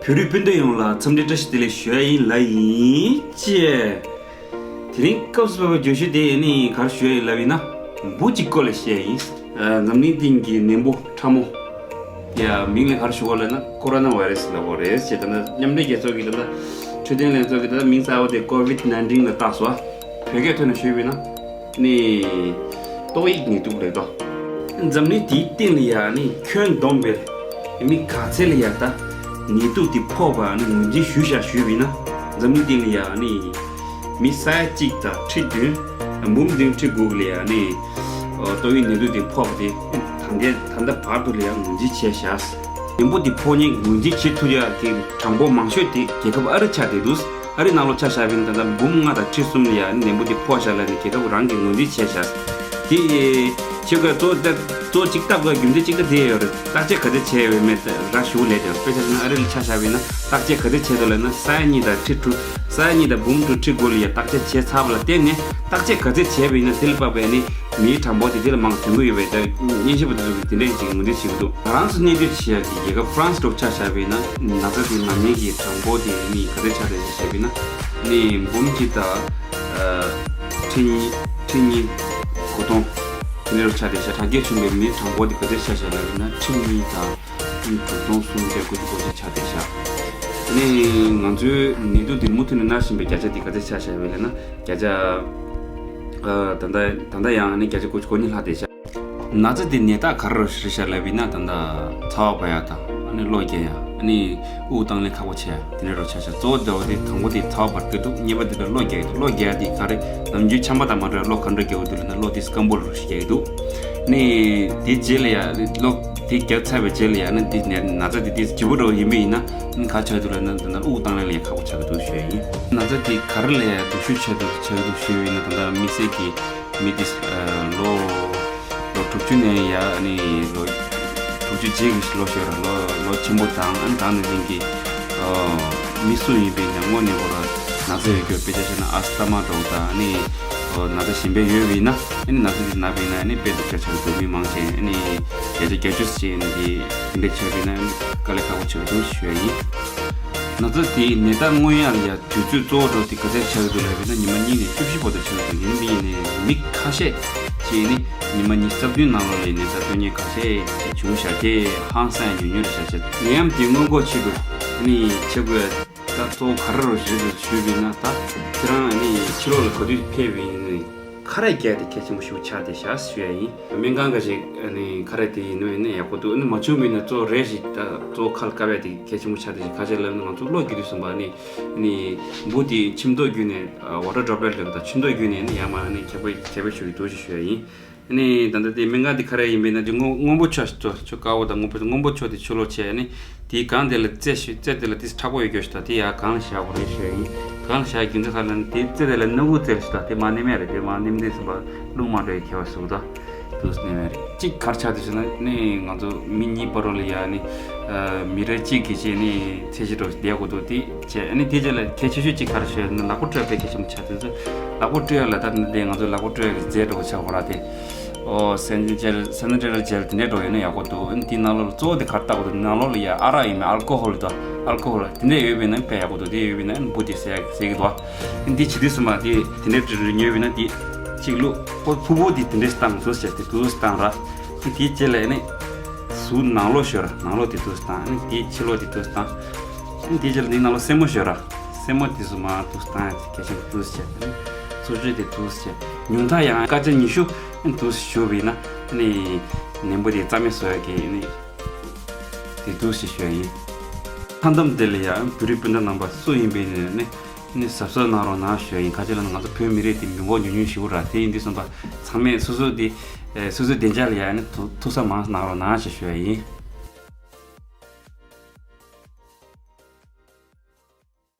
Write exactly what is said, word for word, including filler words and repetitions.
བོད་རིགས་སྤུན་ཟླ་ཡོངས་ལ་འཚམས་འདྲི་བཀྲ་ཤིས་བདེ་ལེགས་ཞུ་ཡ་ཡིན་ལབ་ཡིན་ཅེས། དེ་རིང་སྐབས་སུ་བབས་པའི་བརྗོད་གཞི་དེ་ནི་ག་རེ་ཞུ་ཡ་ཡིན་ལབ་ཡིན་ན། འབུ་གཅིག་སྐོར་ལ་བཤད་ཡིན། ཨ། འཛམ་གླིང་སྟེང་གི་ནད་འབུ་ཕྲ་མོ། ཡ། མིང་ལ་ག་རེ་ཞུ་དགོས་ལབ་ན་ཀོ་རོ་ན་བྷའི་རེ་སི་ལབ་དགོས་རེད་ཅེས། ད་ལྟ་མཉམ་འབྲེལ་རྒྱལ་ཚོགས་ཀྱི་ད་ལྟ་འཕྲོད་བསྟེན་ལྷན་ཚོགས་ཀྱི་ད་ལྟ་མིང་གསར་པ་དེ་ཀོ་ཝིད་ནའིན་ཊིན་ལ་བཏགས་སོ། བོད་སྐད་ཐོག་ནས་ཞུས་པ་ཡིན་ན། ནི། ཏོག་དབྱིབས་ནད་དུག་རེད་དོ། འཛམ་གླིང་འདིའི་སྟེང་ལ་ཡ་ནི་ཁྱོན་བསྡོམས་པའི་མི་ག་ཚད་ལ་ཡ་ད་ནད་དུག་འདི་ཕོག་པ་ནི་ངོས་འཛིན་ཞུས་བཞག་ཞུས་པ་ཡིན་ན། འཛམ་གླིང་སྟེང་ལ་ཡ་ནི་མི་ས་ཡ་གཅིག་དང་ཁྲི་བདུན། འབུམ་བདུན་ཁྲི་དགུ་ལ་ཡ་ནི་ཏོག་དབྱིབས་ནད་དུག་འདི་ཕོག་པ་དེ་ད་ལྟའི་ད་ལྟ་བར་དུ་ལ་ཡ་ངོས་འཛིན་བྱས་བཞག་ནད་འབུ་འདི་ཕོག་མཁན་ངོས་འཛིན་བྱེད་ཐུབ་ཡ་གི་གྲངས་འབོར་མང་ཤོས་དེ་རྒྱལ་ཁབ་ཨ་རི་ཆགས་བསྡད་འདུག་ཨ་རི་ནང་ལོགས་ཆ་བཞག་པ་ཡིན་ན་ད་ལྟ་འབུམ་ལྔ་དང་ཁྲི་གསུམ་ལ་ཡ་ནད་འབུ་འདི་ཕོག་བཞག་ལབ་ནས་རྒྱལ་ཁབ་རང་གིས་ངོས་འཛིན་བྱས་བཞག་དེ་ཡི་ཆེད་དུ་གཙོ་གཙོ་གཅིག་ལྟ་དགོས་རྒྱུ་མཚན་གཅིག་ད་དེ་ཡོད་རེད། བརྟག་དཔྱད་ག་ཚད་བྱས་ཡོད་མེད་ར་ཞུ་ལས་དེ་དཔེ་ཆ་བཞག་ན་ཨ་རི་ལ་ཆ་བཞག་པ་ཡིན་ན་བརྟག་དཔྱད་ག་ཚད་བྱས་འདུག་ལབ་ན་ས་ཡ་གཉིས་དང་ཁྲི་དྲུག་ས་ཡ་གཉིས་དང་འབུམ་དྲུག་ཁྲི་དགུ་ལ་ཡ་བརྟག་དཔྱད་བྱས་ཚར་བ་ལ་བརྟེན་ནས་བརྟག་དཔྱད་ག་ཚད་བྱས་པ་ཡིན་ན་དེ་ལ་དཔག་པའི་ནི་མིའི་གྲངས་འབོར་དེ་དེ་ལ་མང་ཐོན་གྱི་ཡོད་པའི་ད་སྙན་ཞུ་པ་དེ་ཚོ་གིས་དེ་འདྲས་ཅིག་ངོས་འཛིན་བྱེད་ཀྱི་འདུག་ང་རང་ཚོ་གནས་སྡོད་བྱེད་ཡག་གི་རྒྱལ་ཁབ་ཧྥ་རན་སི་འདྲ་བོ་ཆ་བཞག་པ་ཡིན་ན་ན་ཚ་དེ་ན་མཁན་གྱི་གྲངས་འབོར་དེ་ནི་ག་ཚོད་ཆགས་བསྡད་ཤག་ཞེས་པ་ཡིན་ན་ནི་འབུམ་གཅིག་དང་ཁྲི་གཉིས་ཁྲི་གཉིས་དགུ་སྟོང་དེ་འདྲ་ཆགས་བསྡད་ཤག་དྲག་སྐྱེད་བྱུང་བའི་མིའི་གྲངས་འབོར་དེ་ག་ཚོད་ཆགས་ཤག་ལབ་ན་ཁྲི་གཉིས་དང་དྲུག་སྟོང་སུམ་བརྒྱ་དགུ་བཅུ་གོ་གཅིག་ཆགས་བསྡད་ཤག་ནི་ང་ཚོའི་ནད་དུག་འདི་མུ་མཐུད་ནས་མནར་བཞིན་པའི་བརྒྱ་ཆ་དེ་ག་ཚོད་ཆགས་ཤག་ལབ་ན་བརྒྱ་ཆ། ཨ། ད་ལྟ་ད་ལྟ་ཡང་ནི་བརྒྱ་ཆ་དགུ་བཅུ་གོ་གཉིས་ལྷག་བསྡད་ཤག་ན་ཚ་དེ་ནད་རྟགས་ག་རེ་རེད་ཤག་ལབ་ཡིན་ན་ད་ལྟ་ཚ་བ་འབར་ཡག་དང་ཨ་ནི་གློ་རྒྱག་ཡག་ཨ་ནི་དབུགས་བཏང་ལེན་ཁག་པོ་བྱེད་ཡག་དེ་འདྲ་རོ་ཆགས་ཤག་གཙོ་བོ་དེ་བ་དེ་དང་པོ་དེ་ཚ་བ་འབར་གི་འདུག་གཉིས་པ་དེ་ལ་གློ་རྒྱག་གི་འདུག་གློ་རྒྱག་ཡག་དེ་ག་རེ་ནམ་རྒྱུན་ཆམ་པ་དང་མ་འདྲ་བའི་གློ་ག་འདྲ་རྒྱག་གི་འདུག་ལབ་ན་གློ་དེ་སྐམ་པོ་རུ་ཞིག་རྒྱག་གི་འདུག་ནི་དེ་རྗེས་ལ་ཡ་གློ་དེ་རྒྱག་ཚར་བའི་རྗེས་ལ་ཡ་ནི་དེ་ནད་ན་ཚ་དེ་དེ་ལྗིད་པོ་འདྲ་བོ་ཡིན་པ་ཡིན་ན་ནི་ག་ཆགས་འདུག་ལབ་ན་ད་ལྟ་དབུགས་བཏང་ལེན་ལ་ཡ་ཁག་པོ་ཆགས་ཀྱི་འདུག་ཞུ་ཡ་ཡིན། ན་ཚ་དེ་ག་རེ་ལ་ཡ་སྡུག་ཤོས་ཆགས་འདུག་ཆགས་ཀྱི་འདུག་ཞུ་ཡ་ཡིན་ན་ད་ལྟ་དམིགས་བསལ་གྱི་མི་དེ་ལོ་ལོ་དྲུག་ཅུ་ནས་ཡ་ཨ་ནི་ལོ་དྲུག་ཅུ་རྗེས་ཀྱི་ལོ་ཤོར་ར་ལོ་ལོ་ཆེན་པོ་དང་ཨ་ནི་དེ་འདྲ་ཅན་གྱི་མི་སུ་ཡིན་པའི་ནས་དངོས་གནས་ཁོ་ར་ན་ཚ་ཡོད་རྒྱུ་དཔེ་ཆ་བཤད་ན་ཨ་སི་ཐ་མ་འདྲ་བོ་དང་ཨ་ནི་ན་ཚ་གཞན་པ་ཡོད་པ་ཡིན་ན་ཨ་ནི་ན་ཚ་དེ་ན་བ་ཡིན་ན་ཨ་ནི་དཔེ་སྡུག་ཅག་ཆགས་ཀྱི་འདུག་མི་མང་ཆེ་ཨ་ནི་བརྒྱ་ཆ་བརྒྱད་ཅུ་ཞིག་ཨ་ནི་དེ་དེ་འདྲ་ཆགས་པ་ཡིན་ན་ཨ་ནི་དཀའ་ལས་ཁག་པོ་ཆགས་ཀྱི་འདུག་ཞུ་ཡ་ཡིན། ན་ཚ་དེའི་ནད་རྟགས་མངོན་ཡག་ལ་ཡ་དུས་ཚོད་གཙོ་བོ་འདྲ་བོ་དེ་ག་ཚད་ཆགས་ཀྱི་འདུག་ལབ་པ་ཡིན་ན་ཉི་མ་གཉིས་ནས་བཅུ་བཞི་བར་དུ་ཆགས་ཀྱི་འདུག་ཡིན་པ་ཡིན་ནའི་མི་ཁ་ཤས་ཤིག་ནི་ཉི་མ་ཉི་ཤུ་རྩ་བདུན་ནང་ལོགས་ལ་ནད་རྟགས་སྟོན་མཁན་ཁ་ཤས་ཤིག་བྱུང་བཞག་སྟེ་ཧང་སང་ཉུང་ཉུང་རེད་བཞག་བྱས། ནད་ཡམས་དེ་སྔོན་འགོག་བྱེད་དགོས་ནི་བྱེད་དགོས་ད་གཙོ་བོ་ག་རེ་རེད་ཞུས་པ་ཡིན་ན་ད་ཁྱེད་རང་ནི་ཕྱི་ལོགས་ལ་ག་དུས་ཕེབས་པ་ཡིན་ནའི་ཁ་རས་རྒྱག་ཡ་དེ་གལ་ཆེན་པོ་ཞིག་ཆགས་བསྡད་བཞག་ཞུ་ཡ་ཡིན། སྨན་ཁང་འགའ་ཞིག་ནི་ཁ་རས་དེ་ཡིན་ནོ་ཡིན་ན་ཡག་པོ་འདུག་ནི་མ་བྱུང་བ་ཡིན་ན་གཙོ་བོ་རས་ཞིག་ད་གཙོ་བོ་ཁ་ལ་བཀབ་ཡ་དེ་གལ་ཆེན་པོ་ཆགས་བསྡད་བཞག་ག་ཅི་ལབ་ན་ང་ཚོ་གློ་རྒྱག་དུས་ཙམ་པ་ནི། ནི་འབུ་དེ་མཆིལ་ཐིགས་བརྒྱུད་ནས་ཨ་water droplet་ལབ་ད་མཆིལ་ཐིགས་བརྒྱུད་ནས་ནི་ཡར་མར་ནི་ཁྱབ་པ་ཁྱབ་པ་ཞུ་གི་འདུག་ཅེས་ཞུ་ཡ་ཡིན། ནི་ད་ལྟ་དེ་སྨན་ཁང་དེ་ཁ་རས་ཡིན་པས་ན་དེ་སྔོན་སྔོན་པོ་ཕྱོགས་ཤིག་ཏུ་ཆུ་དཀར་པོ་དང་སྔོན་པོ་སྔོན་པོ་ཕྱོགས་དེ་ཕྱི་ལོགས་བྱས་ནི་དེའི་སྒང་དེ་ལ་རྩེ་ཞིག་རྩེ་དེ་ལ་ཏིས་མཁྲེགས་པོ་ཡོད་རྒྱུ་ཞིག་དང་དེ་ཡར་སྒང་ལ་བཞག་དགོས་རེད་ཞུ་ཡ་ཡིན། སྒང་ལ་བཞག་རྒྱུ་མཚན་ག་རེ་ལབ་ན་དེ་རྩེ་དེ་ལ་སྣ་ཁུག་རྩེ་ཞིག་དང་དེ་མར་མནན་ཡ་རེད། དེ་མར་མནན་དུས་ཙམ་པ་རླུང་མ་འགྲོ་ཡ་ཁྱད་པར་ཞིག་འདུག་དུས་མནན་ཡ་རེད། གཅིག་ག་རེ་ཆགས་འདུག་ཟེར་ན་ནི་ང་ཚོ་མི་གཉིས་བར་རོ་ལ་ཡ་ནི་མི་རེ་གཅིག་གིས་བྱས་ནི་ཚད་གཞི་འདྲ་བོ་བསྡད་དགོས་འདུག་དེ་བྱས་ཨ་ནི་དེ་རྗེས་ལ་གལ་ཆེ་ཤོས་གཅིག་ག་རེ་ཞུ་ཡ་ཟེར་ན་ལག་པ་བཀྲུ་ཡ་དཔེ་གལ་ཆེན་པོ་ཆགས་འདུག་ལག་པ་བཀྲུ་ཡ་ལ་ད་ནི་དེ་ང་ཚོ་ལག་པ་བཀྲུ་ཡ་གི་རྫས་འདྲ་བོ་ཆགས་ཡོད་ར་དེ། ཨོ་སེ་ནི་ཊའི་ཛར་སེ་ནི་ཊའི་ཛར་ཇེལ་དེ་འདྲས་འདྲ་བོ་ཡོད་ན་ཡག་པོ་འདུག་ཨ་ནི་དེའི་ནང་ལོགས་ལ་གཙོ་བོ་དེ་ག་རེ་བཏགས་དགོས་འདུག་ནང་ལོགས་ལ་ཡ་ཨ་རག་ཡིན་མིན་ཨལ་ཀོ་ཧོལ་དང་ཨལ་ཀོ་ཧོལ་དེ་འདྲས་ཡོད་པ་ཡིན་ན་དཔེ་ཡག་པོ་འདུག་དེ་ཡོད་པ་ཡིན་ན་ཨ་ནི་འབུ་དེ་བསད་ཡ་བསད་ཀྱི་འདུག་ཨ་ནི་དེ་བྱེད་དུས་ཙམ་པ་དེ་དེ་འདྲས་འདྲ་འདྲ་ཉོས་པ་ཡིན་ན་དེ་གཅིག་བླུགས་ཕོ་ཕུ་བོ་དེ་དེ་འདྲས་བཏང་འདུག་ཟེར་དེ་འདུག་བཏང་ར། ཨ་ནི་དེའི་རྗེས་ལ་ཨ་ནི་ཟུར་ནང་ལོགས་ཤོར་ར་ནང་ལོགས་དེ་འདུག་བཏང་ཨ་ནི་དེའི་ཕྱི་ལོགས་དེ་འདུག་བཏང་། ཨ་ནི་དེའི་རྗེས་ལ་དེའི་ནང་ལོགས་སེན་མོ་ཤོར་ར། སེན་མོ་དེ་ཚོ་མར་འདུག་བཏང་ཡ་དེ་གལ་ཆེན་པོ་འདུག་ཟེར། ཨ་ནི་ཚོ་བཅུད་དེ་འདུག་ཟེར། ཉུང་མཐའ་ཡང་སྐར་ཆ་ཉི་ཤུ་ཨ་ནི་འདུག་བཞུགས་པ་ཡིན་ན་ཨ་ནི་ནད་འབུ་དེ་རྩ་མེད་བཟོ་ཡ་གི་ཨ་ནི་དེ་འདུག་ཟེར་ཞུ་ཡ་ཡིན། ཐང་དམ་དེ་ལ་ཡང་བོད་རིགས་སྤུན་ཟླ་རྣམ་པ་སུ་ཡིན་པའི་ནས་ནི་ནི་གཟབ་གཟབ་གནང་རོགས་གནང་ཞུ་ཡ་ཡིན། ག་ཅི་ལབ་ན་ང་ཚོ་བོད་མི་རིགས་དེ་མི་འབོར་ཉུང་ཉུང་ཞེ་པོ་ར། དེ་ཡིན་དུས་ཙམ་པ་ཚང་མས་སོ་སོ་དེ་ཨེ་སོ་སོའི་བདེ་འཇགས་ལ་ཡ་ནི་ཐུགས་ཐུགས་བསམ་མང་གནང་རོགས་གནང་ཞེས་ཞུ་ཡ་ཡིན།